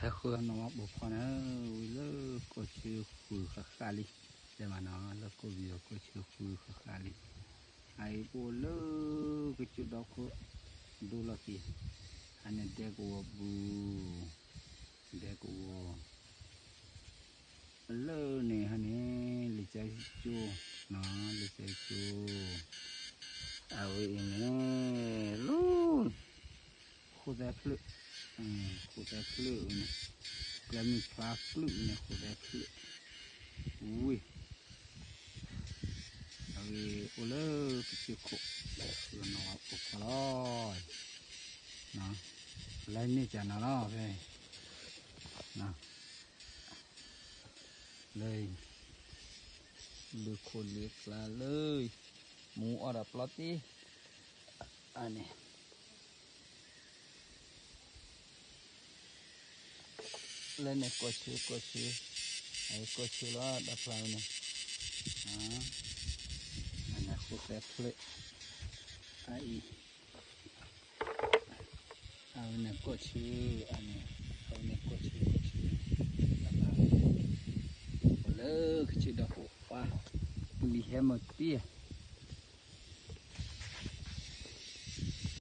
တၢ်ဃုနီၢ်ဝါပိာ်ခွါန့ၣ် ဝံၤလၢကီၢ်ဆၢဃုာ်ဃၣ်ဃၣ်လံ, တဲမးနီၤ လၢကီၢ်ပယီၤကီၢ်ဆၢဃုာ်ဃၣ်ဃၣ်လံ, အအံၤအိၣ်လၢကစၢၢ်ဒီခိၣ်ဒိလီၢ်ခံ, အန့ၣ်ဒဲကဝီၤပူၤ, ဒဲကဝီၤ လၢန့ၣ်ဟန့ၣ် လံာ်ကၠၢကၠိ, လံာ်ကၠၢကၠိ, အဝဲအံၤန့ၣ် လၢ ဃိၣ်သဲဖျၢၣ်, ဃိၣ်သဲဖျၢၣ်ဝဲန့ၣ်, ကျဲမုၢ်ဖျါကလုာ်န့ၣ် ဃိၣ်သဲဖျၢၣ်, ဝံၤ အဝဲအိၣ်လၢကစၢၢ်ခိၣ်, တၢ်ဃုနီၢ်ဝါပိာ်ခွါလီၤ, လၢန့ၣ်ကနၤလီၤဖဲ လၢ လၢခိၣ်လၢကျါလၢ မူအီၣ်ဒီးပျီတ့ၢ်, အန့ၣ် လၢန့ၣ်ကီၢ်ဆၢ ကီၢ်ဆၢ, အကီၢ်ဆၢလီၤ တၢ်ဖျါဝဲန့ၣ်, အန့ၣ်ဃိၣ်သဲဖျၢၣ်, အအံၤ အဝဲန့ၣ်ကီၢ်ဆၢ, အန့ၣ် အဝဲန့ၣ်ကီၢ်ဆၢ ကီၢ်ဆၢ, တၢ်ဖျါဝဲန့ၣ် အိၣ်လၢကစၢၢ်ဒီခိၣ်ပှၤ, ပလံၤဟဲမၤတ့ၢ်